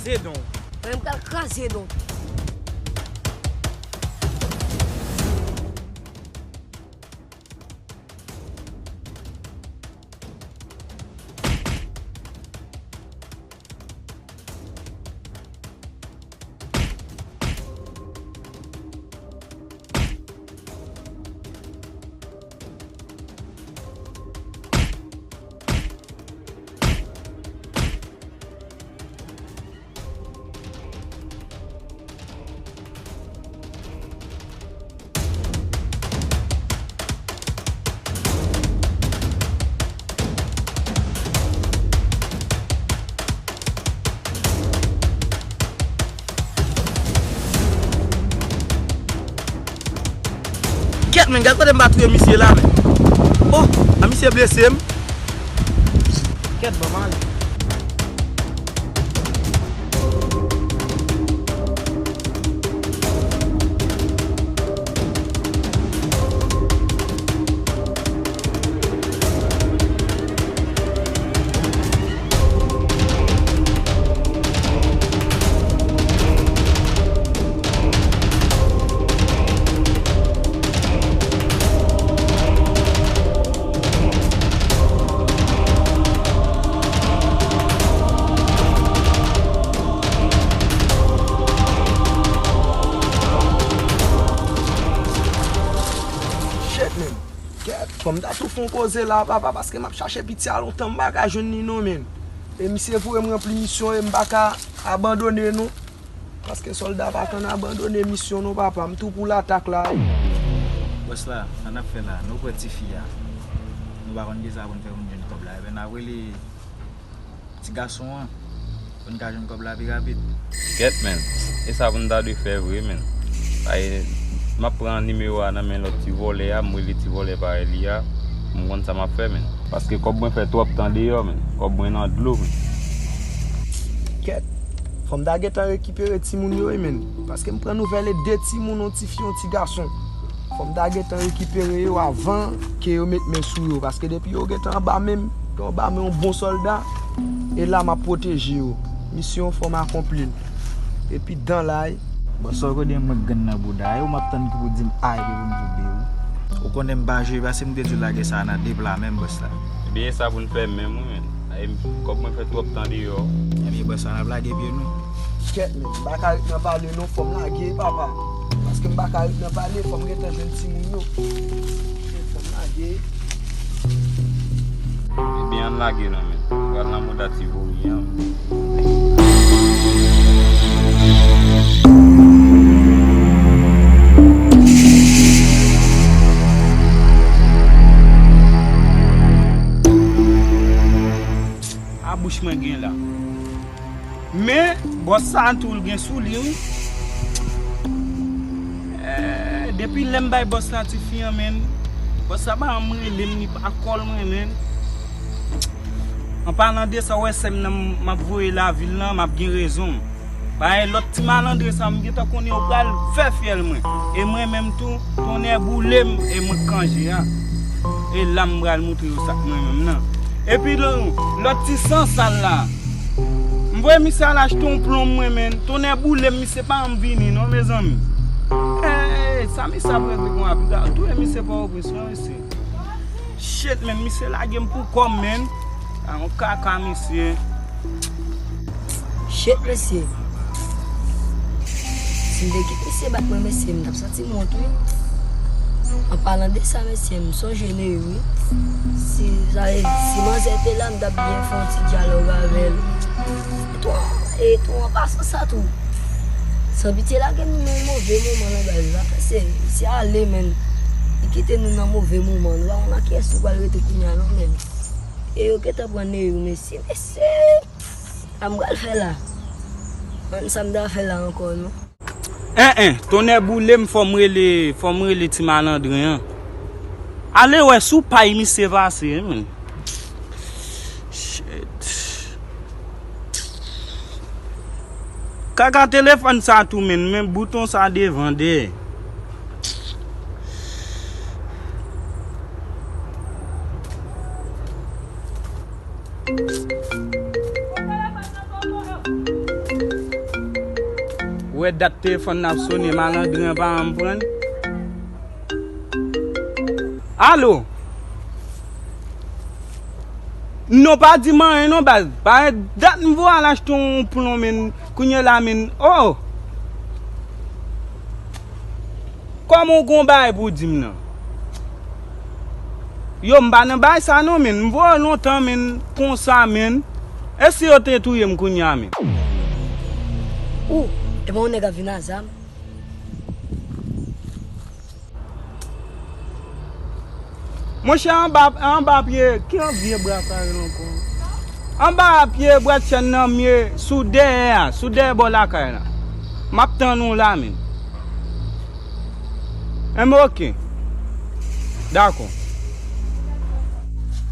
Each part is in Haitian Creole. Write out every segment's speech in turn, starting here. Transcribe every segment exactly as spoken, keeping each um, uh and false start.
kraze don. Mwen, m pral kraze don. Kèt, men, gad kote m pa touye misye la, men. Oh, a misye blese m. Kèt, ban m ale. Shit, man. Kèt, fò m ta tou fè yon koze la, papa, paske m ap chache piti a lontan, m pa ka jwenn li non, men. E misye voye m ranpli misyon e m pa ka abandone non. Paske sòlda pa konn abandone misyon non, papa, m tou pou latak la. Bòs la, sa n ap fè la, nou pran tifi a. Nou pa konn kisa pou n fè pou n jwenn kòb la. Ebyen, n ap rele ti gason an, pou n ka jwenn kòb la pi rapid. Kèt, men. E sa pou n ta dwe fè vre, men. Ay, m ap pran nimewo a nan men lòt ti vòlè a, m rele ti vòlè parèy li a, pou m konn sa m ap fè, men. Paske kòb mwen fè twòp tan deyò, men. Kòb mwen nan dlo, men. Kèt, fò m ta gentan rekipere timoun yo, wi, men. Paske m pran nouvèl e de timoun, yon tifi, yon ti gason. Fò m ta gentan rekipere yo avan ke yo met men sou yo, paske depi yo gentan anba men m, yo anba men yon bon sòlda, e la m ap pwoteje yo. Misyon fò m akonpli l. Epi dan lay. Bòs, sa w konnen mwen grenn nan bouda, e ou m ap tann ki pou di m A epi pou m di w B, wi. Ou konnen m pa jwe, paske m te di w lage sa nan de pla menm, bòs la. Ebyen, e sa pou n fè menm, wi, men. Ay, kòb mwen fè twòp tan deyò. Ebyen, bòs la, n ap lage pye nou. Kèt, men, m pa ka ret nan pale non, fò m lage, papa. Paske m pa ka ret nan pale, fò m gentan jwenn timoun yo. Fò m lage. Ebyen, ann lage non, men. Pral nan mouda ti vomi an. A bouch mwen gen la. Men, bòs sa tou l gen sou li, wi. Eh, depi lè m bay bòs la tifi an, men, bòs la pa janm rele m, li pa call mwen, men. An palan de sa, w wè sè m nan m ap voye lavil lan, m ap gen rezon. Bagay lòt ti malandren sa, m gentan konnen yo pral fè fyèl mwen. E mwen menm tou, tonnè boule m, e mwen k kanje a. E la m pral moutre yo sa k mwen menm nan. Epi lò-, lòt ti sansal la. M voye misye al achte yon plonm mwen, men. Tonnè boule m, misye pa janm vini non, mezanmi. Eh, sa misye ap regle konsa pita? Touye misye Pòtoprens non, mesye. Shit, men, misye lage m pou kò m, men. A yon kaka, mesye. Shit, mesye. Si m te kite misye bat mwen, mesye, m t ap santi m wont, wi. An palan de sa, mesye, m sonje Neyou, wi. Si, sa vle di, si manzè te la, m t ap byen fè yon ti dyalòg avè l. E tou, e tou, an pasan sa tou. San pitye lage m nan yon move moman nan, baz la. Mesye, misye ale, men. Li kite nou nan move moman. Nou pa konn ak kiyès nou pral rete kounye a, non, men. E yo gentan pran Neyou, mesye. Mesye! Sa m pral fè la? Mwen, sa m ta fè la ankò, non? En, en, tonnè boule m, fò m rele, fò m rele ti malandren an. Ale wè sou pay misye pase, men. Shit. Kaka telefòn sa tou, men, men bouton sa devan dèyè. Wè dat telefòn nan ap sone, malandren pa janm pran. Alo? Non, pa di m anyen non, baz. Parèt dat m voye al achte yon plon, men kounye la, men, oh! Kòman w gon bagay pou di m nan? Yo, m pa nan bagay sa non, men. M voye w lontan, men, konsa, men. E si yo te touye m kounye a, men? Ou, e pa yon nèg ap vin a zam? Monchè, anba, anba pye, ki an vye bwa sa yo ankò? Anba pye bwa chèn nan, m ye sou dèyè a, sou dèyè bò lakay la. M ap tann ou la, men. Enben, oke. Dakò.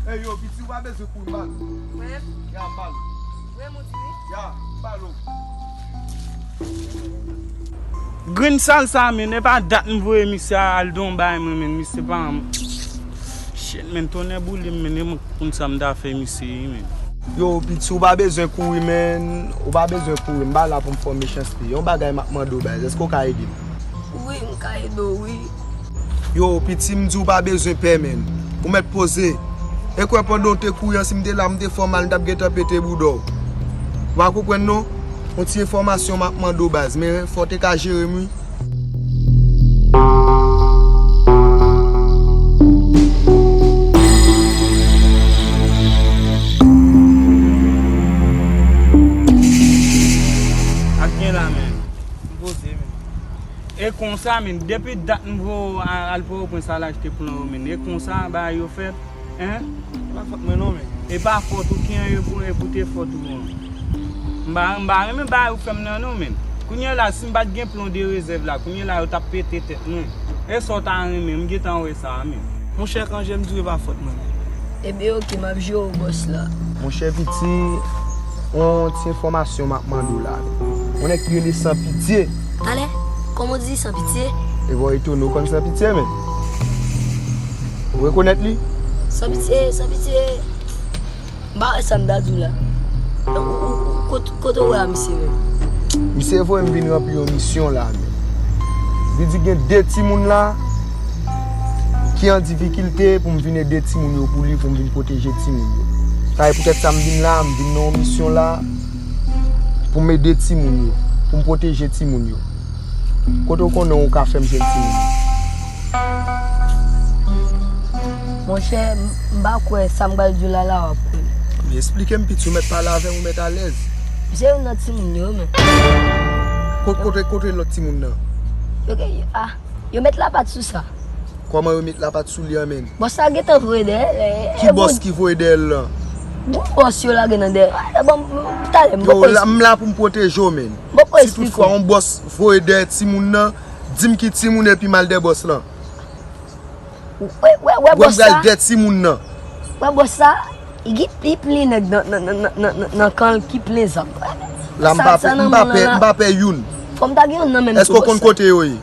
Ey, yo, piti, ou pa bezwen kouri mal. Mwen? Ya, mal. Mwen, mon ti. Ya, mal. Grenn sal sa, men, e pa dat m voye misye al don bay mwen, men, misye pa. Shit, men, tonnè boule m, men, e mwen k konn sa m ta fè misye, wi, men. Yo, piti, ou pa bezwen kouri, men. Ou pa bezwen kouri. M pa la pou m fè w mechanste. Yon bagay m ap mande w, baz. Èske w ka ede m? Wi, m ka ede w, wi. Yo, piti, m di w pa bezwen pè, men. Ou mèt poze. E kwè pandan w te kouri an, si m te la, m te fè w mal, m t ap gentan pete bouda w. Ou pa konprann, non? Yon ti enfòmasyon m ap mande w, baz, men fò w te ka jere m, wi. Ak gen la, men. M poze, men. E konsa, men, depi dat m voye w a-, al Pòtoprens al achte plon yo, men. E konsa, bagay yo fèt, en? E pa fòt mwen non, men. E pa fòt ou ki an, e pou, e pou te fòt ou an. M pa, m pa renmen bagay ou fè m nan non, men. Kounye la, si m pa t gen plon de rezèv la, kounye la, yo t ap pete tèt mwen. E sa w ta renmen, m gentan wè sa, men. Monchè, kan jan m di w, e pa fòt mwen, men. Ebyen, oke, m ap jere w, bòs la. Monchè piti, yon ti enfòmasyon m ap mande w la. Yon nèg ki rele San Pitye. Talè, kòman w di San Pitye? E bò etone w konn San Pitye, men. Ou rekonèt li? San Pitye, San Pitye. M pa wè sa m ta di w la. Ou, ou, ou, kot-, kote w wè a misye menm? Misye voye m vin ranpli yon misyon la, men. Li di gen de timoun la ki an difikilte pou m vin ede timoun yo pou li, pou m vin pwoteje timoun yo. Sa e poutèt sa m vin la, m vin nan yon misyon la pou m ede timoun yo, pou m pwoteje timoun yo. Kote w konnen w ka fè m jwenn timoun yo? Monchè, m, m pa kwè sa m pral di w la, la w ap kwè. Men eksplike m, piti, ou mèt pale avè m, ou mèt alèz. Se youn nan timoun yo, men. Kote, kote, kote lòt timoun nan? Yo gen, ah, yo met lapat sou sa. Kòman yo met lapat sou li an, menm? Bòs la gentan voye dèyè l, e, e, ki bòs ki voye dèyè l lan? Bon, bòs yo lage nan dèyè. E, bon, m, m, talè, m poko la, m la pou m pwoteje w, menm. M poko esplike w. Si toutfwa yon bòs voye dèyè timoun nan, di m ki timoun epi m al dèyè bòs lan. Wè, wè, wè, bòs sa. Wè, m pral dèyè timoun nan. Wè, bòs sa, li, li plen nèg nan, nan, nan kan l ki plen zam. La, m pa pè, m pa pè, m pa pè youn. Fò m ta gen youn nan men m tou, bòs sa. Èske w konn kote yo ye?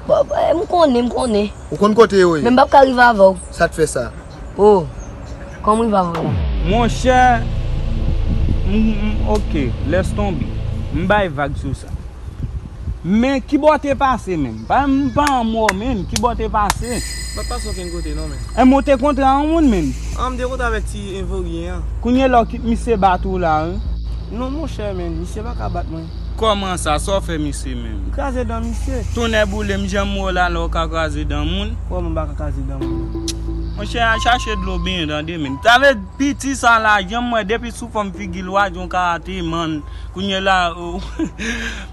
Bon, bon, m konnen, m konnen. Ou konn kote yo ye? Men m p ap ka rive avè w. Sa t fè sa? Oh, kòman rive avè w la? Monchè, m, m, oke, lès tonbe. M bay vag sou sa. Men ki bò w te pase menm? Pa, m pa an mò menm, ki bò w te pase? M pa t pase okenn kote non, men. Enben w te kontre a yon moun menm? An, m te kontre avèk ti envoryen an. Kounye la w kit misye bat ou la, wi. Non, monchè, men, misye pa ka bat mwen. Kòman sa? Sa w fè misye menm? M kraze dan misye. Tonnè boule m, jan m wè w la, lè w ka kraze dan moun. Kòman m pa ka kraze dan moun? Monchè, al chache dlo benyen, tande, men. Sa vle di piti sa la, jan m wè, depi sou fòm figi l, w a di yon karate man. Kounye la, oh.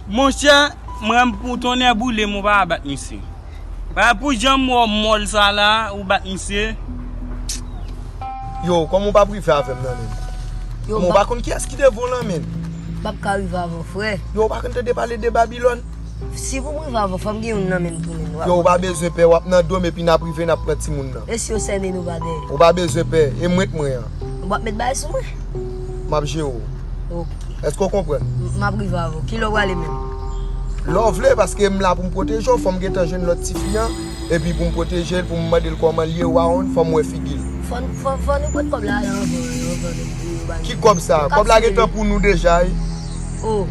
Monchè, mwen, pou tonnè boule m, ou pa bat misye. Pa pou jan m wè w mòl sa la, ou bat misye. Yo, kòman w p ap rive avè m nan, menm? Yo, m pa konn kiyès ki devan w lan, menm. M p ap ka rive avè w, frè. Yo, w pa konn tande pale de Babilòn? Si pou m rive avè w, fò m gen youn nan men m tou, menm. Yo, w pa bezwen pè, w ap nan do m epi n ap rive, n ap pran timoun nan. E si yo sènen nou pa dèyè? Ou pa bezwen pè, e mwen k mwen an. Ou p ap met bagay sou mwen? M ap jere w. Oke. Èske w konprann? M, m ap rive avè w. Kilè w prale menm? Lè w vle, paske m la pou m pwoteje w, fò m gentan jwenn lòt tifi an, epi pou m pwoteje l, pou m mande l kòman l ye, w a wonn, fò m wè figi l. Fò n, fò, fò nou pot kòb la anvan, anvan nou, nou ba l. Ki kòb sa? Kòb la gentan pou nou deja, wi. Oh.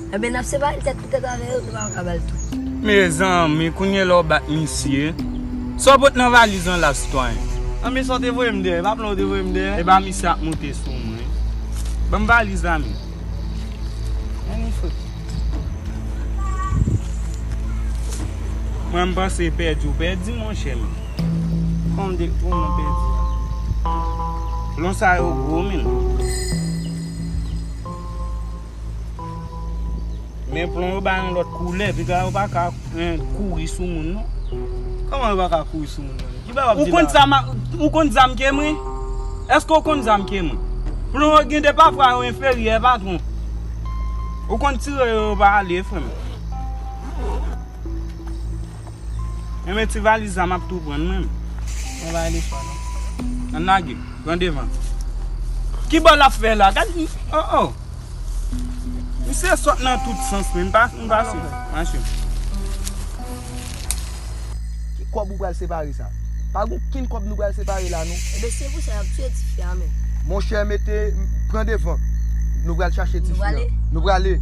Ebyen, n ap separe l tèt pou tèt avè yo, nou pa ka ba l tou. Mezanmi, kounye la w bat misye. Sa w pot nan valiz lan la, sitwayen? Anmi, sa w te voye m dèyè? Pa plan w te voye m dèyè? E pa misye ap moute sou mwen. Ban m valiz la, men. Anni fout. Mwen, m panse pèdi, w pèdi, monchè, men. Kòman m te, kòman m pèdi a? Lon sa yo gwo, men. Men plon yo ba yon lòt koulè, piga yo pa ka, en, kouri sou moun, non. Kòman yo pa ka kouri sou moun, non? Ki bagay w ap di la? Ou konn zam, ou konn zam ke mwen? Èske w konn zam ke mwen? Plon yo gen de pafwa yo enferyè, patwon. Ou konn tire yo, yo pa ale, frè m. Enben, ti valiz la, m ap tou pran, mwen. Mwen pa ale swa, non. Ann lage, pran devan. Ki bò l ap fè la? Gad, oh, oh. Misye sòt nan tout sans, men m pa, m pa sou. Mache. Ki kòb ou pral separe sa? Pa gen okenn kòb nou pral separe la, non. Ebyen, se pou sa y ap tiye tifi a, men. Monchè, mete, pran devan. Nou pral chache tifi a. Nou prale? Nou prale.